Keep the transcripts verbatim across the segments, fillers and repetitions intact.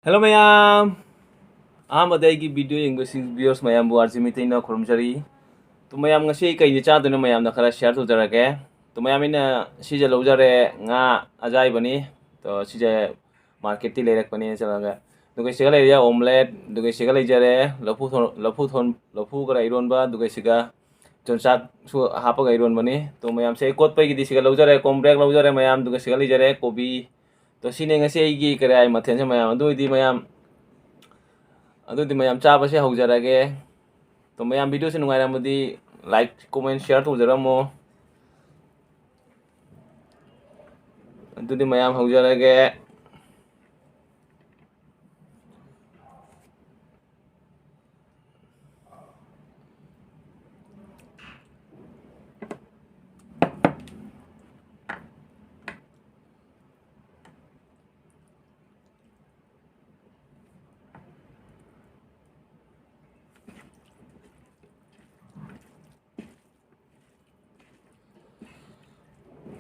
Hello ꯃꯌꯥꯝ, ꯑꯍꯥꯟꯕꯗ ꯑꯩꯒꯤ video ꯌꯦꯡꯕꯁꯤꯡ viewers ꯃꯌꯥꯝꯕꯨ ꯑꯥꯔꯖꯤ ꯃꯩꯇꯩꯅ ꯈꯨꯔꯨꯝꯖꯔꯤ꯫ ꯇꯣ ꯃꯌꯥꯝ, ꯉꯁꯤ ꯑꯩ ꯀꯩꯅ ꯆꯥꯗꯣꯏꯅꯣ ꯃꯌꯥꯝꯗ ꯈꯔ share ꯇꯧꯖꯔꯒꯦ꯫ ꯇꯣ ꯃꯌꯥꯝ, ꯑꯩꯅ ꯁꯤꯁꯦ ꯂꯧꯖꯔꯦ, ꯉꯥ ꯑꯖꯥꯏꯕꯅꯤ꯫ ꯇꯣ ꯁꯤꯁꯦ market ꯇꯤ ꯂꯩꯔꯛꯄꯅꯦ ꯆꯠꯂꯒ꯫ ꯑꯗꯨꯒ ꯁꯤꯒ ꯂꯩꯔꯦ omelette, ꯑꯗꯨꯒ ꯁꯤꯒ ꯂꯩꯖꯔꯦ ꯂꯐꯨ ꯊꯣꯡ-, ꯂꯐꯨ ꯊꯣꯡ-, ꯂꯐꯨ ꯈꯔ ꯏꯔꯣꯟꯕ, ꯑꯗꯨꯒ ꯁꯤꯒ ꯌꯣꯡꯆꯥꯛꯁꯨ ꯍꯥꯞꯄꯒ ꯏꯔꯣꯟꯕꯅꯤ꯫ ꯇꯣ ꯃꯌꯥꯝꯁꯦ ꯑꯩ ꯀꯣꯠꯄꯒꯤꯗꯤ ꯁꯤꯒ ꯂꯧꯖꯔꯦ, ꯀꯣꯝꯄ꯭ꯔꯦꯛ ꯂꯧꯖꯔꯦ ꯃꯌꯥꯝ, ꯑꯗꯨꯒ ꯁꯤꯒ ꯂꯩꯖꯔꯦ ꯀꯣꯕꯤ꯫ ꯇꯣ ꯁꯤꯅꯦ ꯉꯁꯤ ꯑꯩꯒꯤ ꯀꯔꯤ ꯍꯥꯏ ꯃꯊꯦꯜꯁꯦ ꯃꯌꯥꯝ꯫ ꯑꯗꯨ ꯑꯣꯏꯗꯤ ꯃꯌꯥꯝ, ꯑꯗꯨꯗꯤ ꯃꯌꯥꯝ ꯆꯥꯕꯁꯦ ꯍꯧꯖꯔꯒꯦ꯫ ꯇꯣ ꯃꯌꯥꯝ video ꯁꯦ ꯅꯨꯡꯉꯥꯏꯔꯝꯃꯗꯤ like, comment, share ꯇꯧꯖꯔꯝꯃꯣ꯫ ꯑꯗꯨꯗꯤ ꯃꯌꯥꯝ ꯍꯧꯖꯔꯒꯦ꯫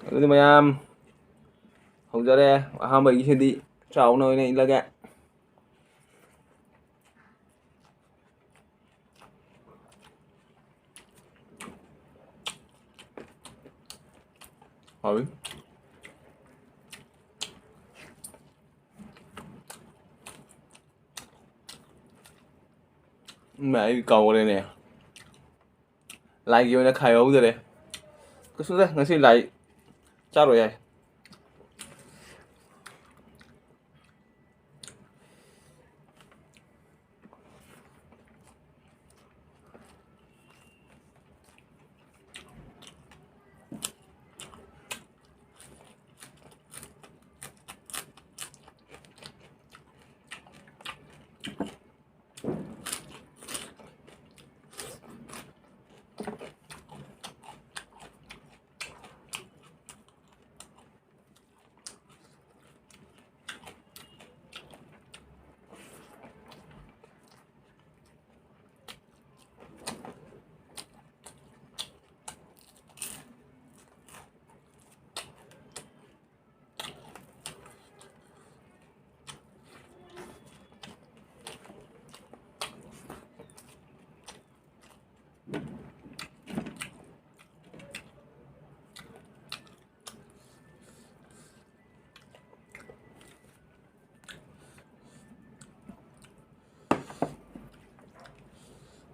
ꯑꯗꯨꯗꯤ ꯃꯌꯥꯝ ꯍꯧꯖꯔꯦ꯫ ꯑꯍꯥꯟꯕꯒꯤꯁꯤꯗꯤ ꯆꯥꯎꯅ ꯑꯣꯏꯅ ꯏꯠꯂꯒꯦ꯫ ꯍꯥꯎꯏ꯫ ꯏꯃꯥ, ꯑꯩ ꯀꯥꯎꯔꯦꯅꯦ꯫ ꯂꯥꯏꯒꯤ ꯑꯣꯏꯅ ꯈꯥꯏꯍꯧꯗꯔꯦ꯫ ꯀꯩꯁꯨꯗ ꯉꯁꯤ ꯂꯥꯏ ꯆꯥꯔꯣꯏ ꯍꯥꯏ꯫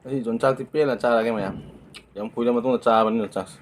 ꯉꯁꯤ ꯖꯣꯟ ꯆꯥꯛꯇꯤ ꯄꯦꯟꯅ ꯆꯥꯔꯒꯦ ꯃꯌꯥꯝ꯫ ꯌꯥꯝ ꯀꯨꯏꯔ ꯃꯇꯨꯡꯗ ꯆꯥꯕꯅꯤꯅ ꯆꯥꯛꯁꯦ꯫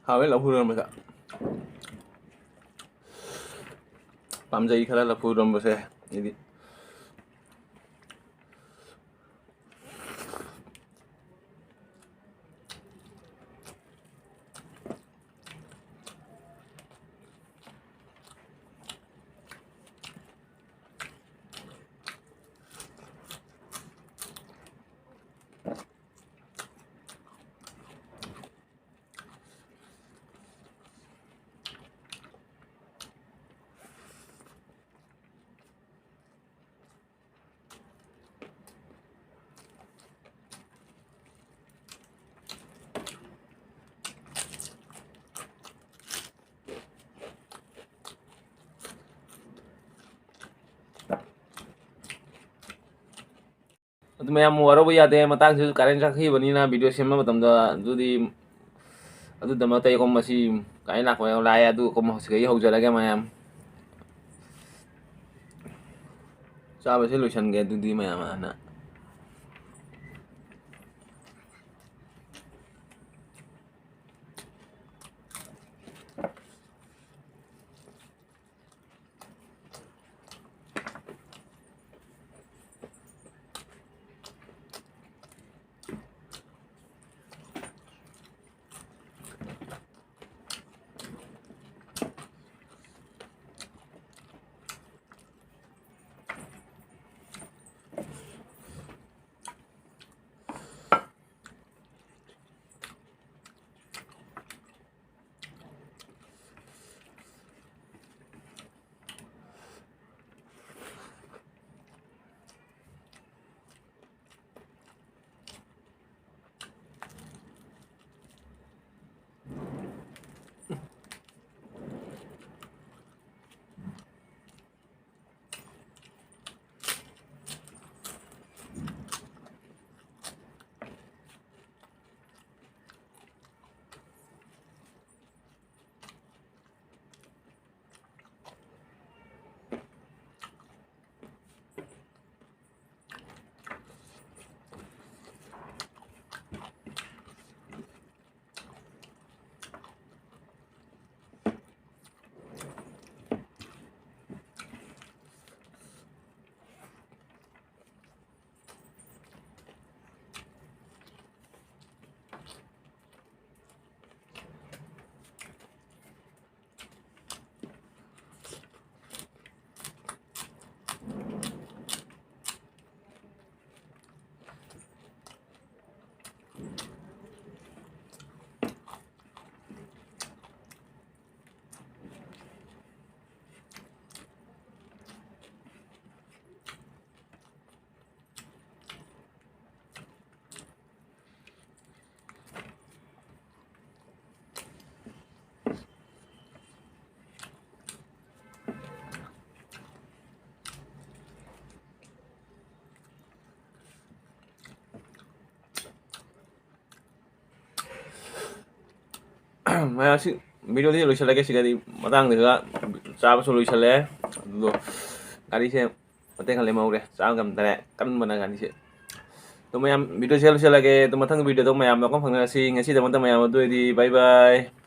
ꯍꯥꯎꯋꯦ ꯂꯐꯨ ꯏꯔꯣꯟꯕꯁꯦ꯫ ꯄꯥꯝꯖꯩ ꯈꯔ ꯂꯐꯨ ꯏꯔꯣꯟꯕꯁꯦ ꯑꯩꯗꯤ꯫ ꯑꯗꯨ ꯃꯌꯥꯝ ꯋꯥꯔꯧꯕ ꯌꯥꯗꯦ, ꯃꯇꯥꯡꯁꯤꯁꯨ ꯀꯔꯦꯟ ꯆꯠꯈꯤꯕꯅꯤꯅ ꯚꯤꯗꯤꯑꯣ ꯁꯦꯝꯕ ꯃꯇꯝꯗ ꯑꯗꯨꯗꯤ ꯑꯗꯨꯗꯃꯛꯇ ꯑꯩꯈꯣꯏ ꯃꯁꯤ ꯀꯥꯏ ꯂꯥꯛꯄ ꯂꯥꯛꯑꯦ꯫ ꯑꯗꯨ ꯑꯩꯈꯣꯏ ꯍꯧꯖꯤꯛꯇꯒꯤ ꯍꯧꯖꯔꯒꯦ ꯃꯌꯥꯝ꯫ ꯆꯥꯕꯁꯦ ꯂꯣꯏꯁꯟꯒꯦ ꯑꯗꯨꯗꯤ ꯃꯌꯥꯝ ꯍꯥꯟꯅ꯫ ꯃꯌꯥꯝ ꯁꯤ ꯚꯤꯗꯤꯑꯣꯗꯤ ꯂꯣꯏꯁꯤꯜꯂꯒꯦ꯫ ꯁꯤꯒꯗꯤ ꯃꯇꯥꯡꯗ ꯆꯥꯕꯁꯨ ꯂꯣꯏꯁꯤꯜꯂꯦ꯫ ꯑꯗꯨꯗꯣ ꯒꯥꯔꯤꯁꯦ ꯃꯇꯦꯛ ꯈꯔ ꯂꯦꯝꯍꯧꯔꯦ, ꯆꯥꯕ ꯉꯝꯗꯔꯦ, ꯀꯟꯕꯅ ꯒꯥꯔꯤꯁꯦ꯫ ꯑꯗꯣ ꯃꯌꯥꯝ, ꯚꯤꯗꯤꯑꯣꯁꯦ ꯂꯣꯏꯁꯤꯜꯂꯒꯦ꯫ ꯑꯗꯣ ꯃꯊꯪ ꯚꯤꯗꯤꯑꯣꯗ ꯃꯌꯥꯝ ꯃꯐꯝ ꯐꯪꯅꯔꯁꯤ꯫ ꯉꯁꯤꯗꯃꯛꯇ ꯃꯌꯥꯝ ꯑꯗꯨ ꯑꯣꯏꯔꯗꯤ bye bye꯫